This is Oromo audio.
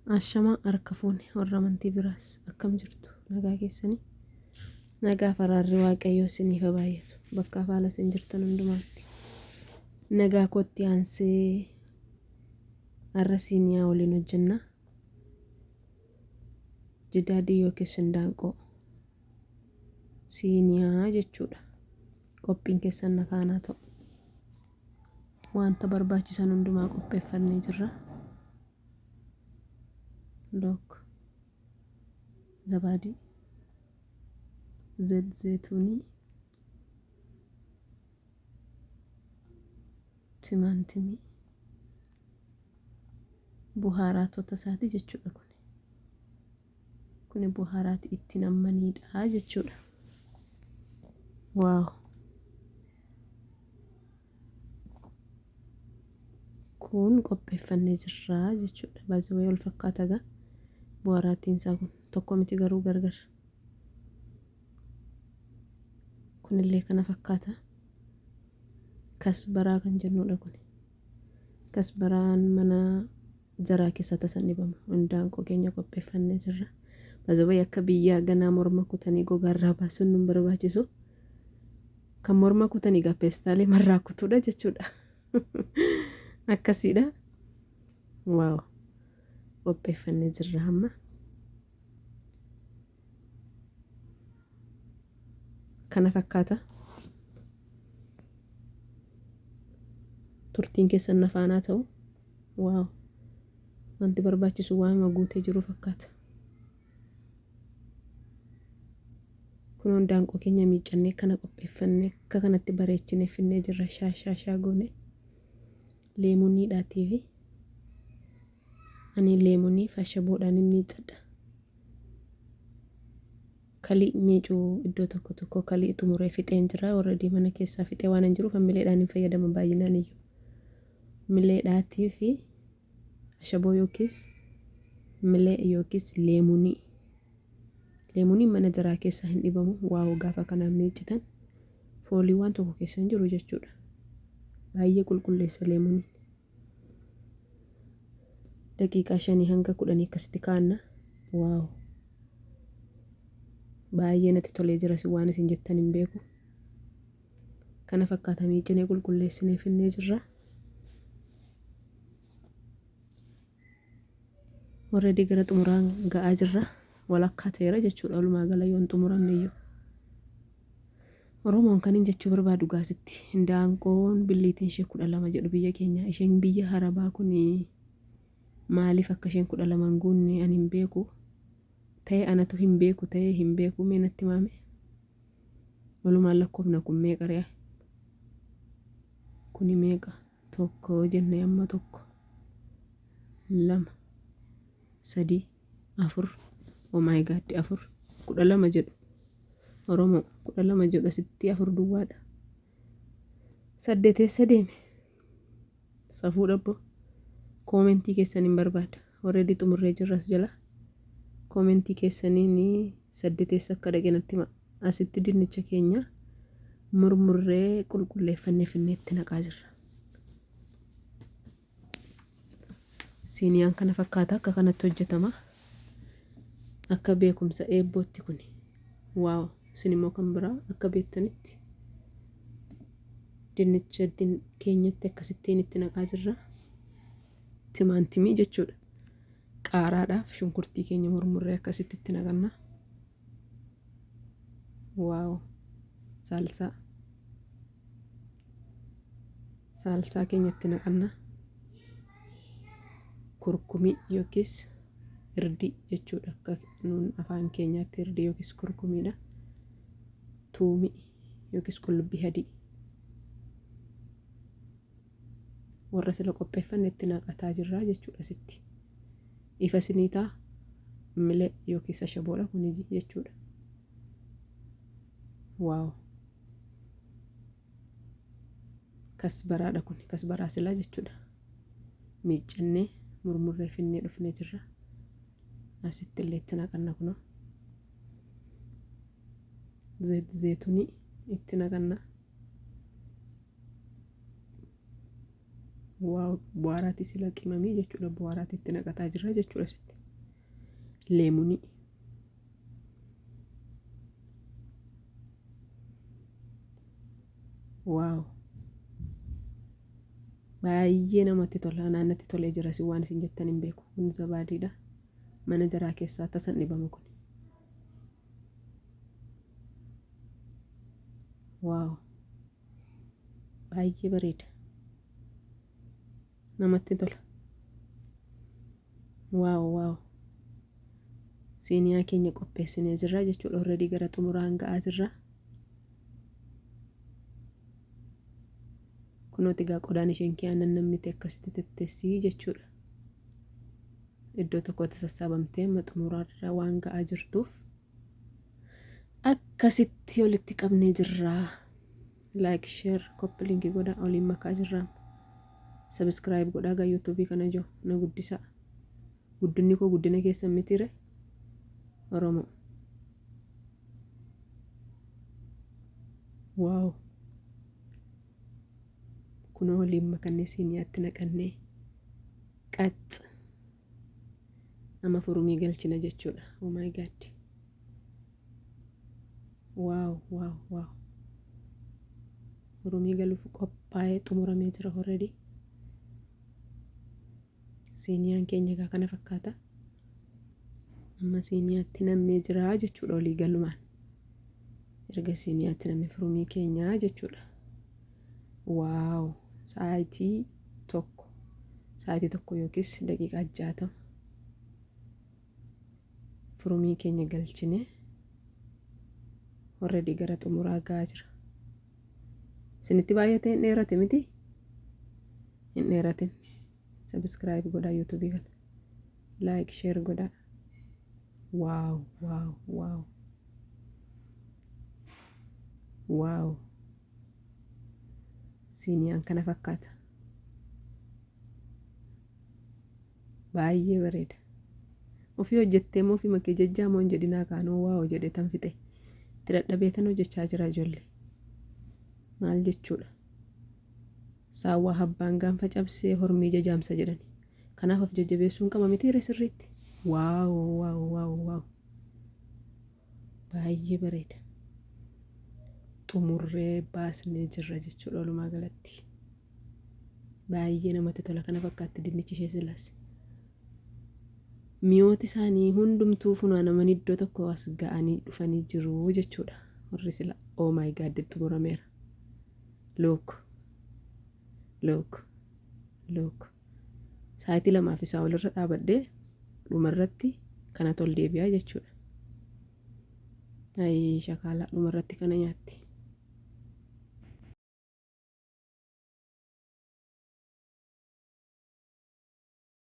Ashamaa harka fuune warra amantii biraas akkam jirtu nagaa keessanii nagaa faraarri waaqayyoo isiniif haa baay'atu bakka haala isin jirtan hundumaatti nagaa kootti aansee har'a siiniyaa waliin hojjenna jidaadii yookiis indaanqoo siiniyaa jechuudha qophiin keessan na faanaa ta'u wanta barbaachisan hundumaa qopheeffannee jirra. Look zabaadii, zayit zeetuunii, timaantimii, buhaaraatota isaati jechuudha kuni. Kuni buhaaraati itti nammaniidha jechuudha. Waaw! Kun qopheeffannee jirra jechuudha. Baay'ee wal fakkaata egaa buhaaraatiin isaa kun tokko miti garuu gargar. Kunillee kana fakkaata. Kasbaraa kan jennudha kuni. Kasbaraan mana jaraa keessa tasa hin dhibamu. Indaanqoo keenya qopheeffannee jirra. Baay'ee akka biyyaa ganaa morma kutanii gogaarraa baasuun nun barbaachisu. Kan morma kutanii egaa peestaalii marraa kutuudha jechuudha. Akkasiidha. Waaw. Qopheeffannee jirra amma. Kana fakkaata. Turtiin keessan na faanaa ta'u. Waaw. Wanti barbaachisu waanuma guutee jiru fakkaata. Kunoo indaanqoo keenya miiccannee kana qopheeffannee akka kanatti bareechinee finnee jirra shaa shaa shaa goone leemuniidhaatii fi ani leemunii fi ashaboodhaan hin miiccadha. Kalii miicuu iddoo tokko tokko kalii xumuree fixeen jira already mana keessaa fixee waan hin jiruuf mileedhaan hin fayyadama baay'inaan iyyuu. Mileedhaatii fi ashaboo yookiis milee yookiis leemunii. Leemuniin mana jaraa keessaa hin dhibamu. Waaw gaafa kanaan miiccitan foolii waan tokko keessa hin jiru jechuudha. Baay'ee qulqulleessa leemuniin. Daqiiqaa shanii hanga kudhanii akkasitti kaa'anna. Waaw baay'ee natti tolee jira isin waan isin jettan hin beeku. Kana fakkaata miiccinee qulqulleessinee finnee jirra. Already gara xumuraan ga'aa jirra. Walakkaa ta'eera jechuudha walumaa gala yoon xumuramne iyyuu. Oromoon kan hin jechuu barbaadu gaasitti indaanqoon billiitiin ishee 12 jedhu biyya keenya isheen biyya harabaa kun maaliif akka isheen 12 hin guunne ani hin beeku ta'e anatu hin beeku ta'e hin beeku mee natti maame walumaan lakkoofna kun meeqa re'a kuni meeqa tokko jenne amma tokko lama sadii afur oh my god afur 12 jedhu oromoo 12 jedhu asitti afur duwwaadha saddeet eessa deeme safuu dhabbo koomentii keessan hin barbaada already xumurree jirras jala koomentii keessaniin saddeet eessa akka dhaqe natti hima asitti dinnicha keenya murmurree qulqulleeffannee finneetti naqaa jirra. Siiniyaan kana fakkaata akka kanatti hojjetama. Akka beekumsa eebbootti kuni. Waaw isin immoo kan biraa akka beektanitti dinnicha keenyatti akkasittiin itti naqaa jirra. Timaantimii jechuudha. Qaaraadhaaf shunkurtii keenya murmurree akkasitti itti naqanna. Waaw saalsaa. Saalsaa keenya itti naqanna. Kurkumii yookiis irdii jechuudha. Akka nuun afaan keenyaatti irdii yookiis kurkumiidha. Tuumii yookiis qullubbii adii. Warra sila qopheeffanne itti naqataa jirra jechuudha sitti. Ifa isinii ta'a milee yookiis ashaboodha kuni jechuudha. Waaw. Kasbaraadha kun kasbaraa silaa jechuudha. Miiccannee murmurree finnee dhufnee jirra. Asitti illee itti naqanna kunoo. Zeet zeetunii itti naqanna. Bu'aaraati sila qimamii jechuudha. Bu'aaraati itti naqataa jirra jechuudha sitti. Leemunii. Waaw. Baay'ee namatti tola. Naannatti tolee jira si waan isin jettan hin beeku. Kun zabaadiidha. Mana jaraa keessaa tasan dhibamu kun. Waaw. Baay'ee bareeda. Namatti tola. Waaw waaw. Siiniyaa keenya qopheessinee jirra jechuudha. Already gara xumuraan ga'aa jirra. Kunooti egaa qodaan isheen kee aannan nammiti akkasitti tetteessii jechuudha. Iddoo tokkotti sassaabamtee amma xumuraarra waan ga'aa jirtuuf akkasitti walitti qabnee jirra. Like, share, copy link godhaa oliin makaa jirra. Subscribe godhaa gaa YouTube kana jiru na guddisaa. Guddinni koo guddina keessan mitiire Oromoo. Waaw. Kunoo waliin makannee siiniyaatti naqannee qax. Amma furumii galchina jechuudha. Oh my God. Waaw waaw waaw. Furumii galuuf qophaa'ee xumuramee jira already. Siiniyaan keenya egaa kana fakkaata. Amma siiniyaatti nammee jira jechuudha olii galumaan. Erga siiniyaatti nammee furumii keenyaa jechuudha. Waaw sa'aatii tokko sa'aatii tokko yookiis daqiiqaa 60 furumii keenya galchine already gara xumuraa ga'aa jira. Isinitti baay'atee hin dheerate miti? Hin dheeratin. Subscribe godhaa YouTube kana. Like share godhaa. Waaw waaw waaw. Waaw. Siiniyaan kana fakkaata. Baay'ee bareeda. Ofii hojjettee moo ofii makee jajjaa moo hin jedhinaa kaanoo waaw jedhe tan fixe. Itti dadhabee tan hojjechaa jira ijoollee. Maal jechuudha? Saawwaa habbaan gaanfa cabsee hormii jajaamsa jedhani. Kanaaf of jajjabeessuun qaba mitiire sirriitti. Waaw waaw waaw waaw. Baay'ee bareeda. Xumurree baasnee jirra jechuudha walumaa galatti. Baay'ee namatti tola kana fakkaatti dinnichi ishee silas. Mi'ooti isaanii hundumtuu funaanamanii iddoo tokko as ga'anii dhufanii jiru jechuudha. Warri sila oh my God xumurameera. Look look look sa'aatii lamaaf isaa olirra dhaabadhee dhumarratti kana tol deebi'aa jechuudha. Ayii shakaalaa dhumarratti kana nyaatti.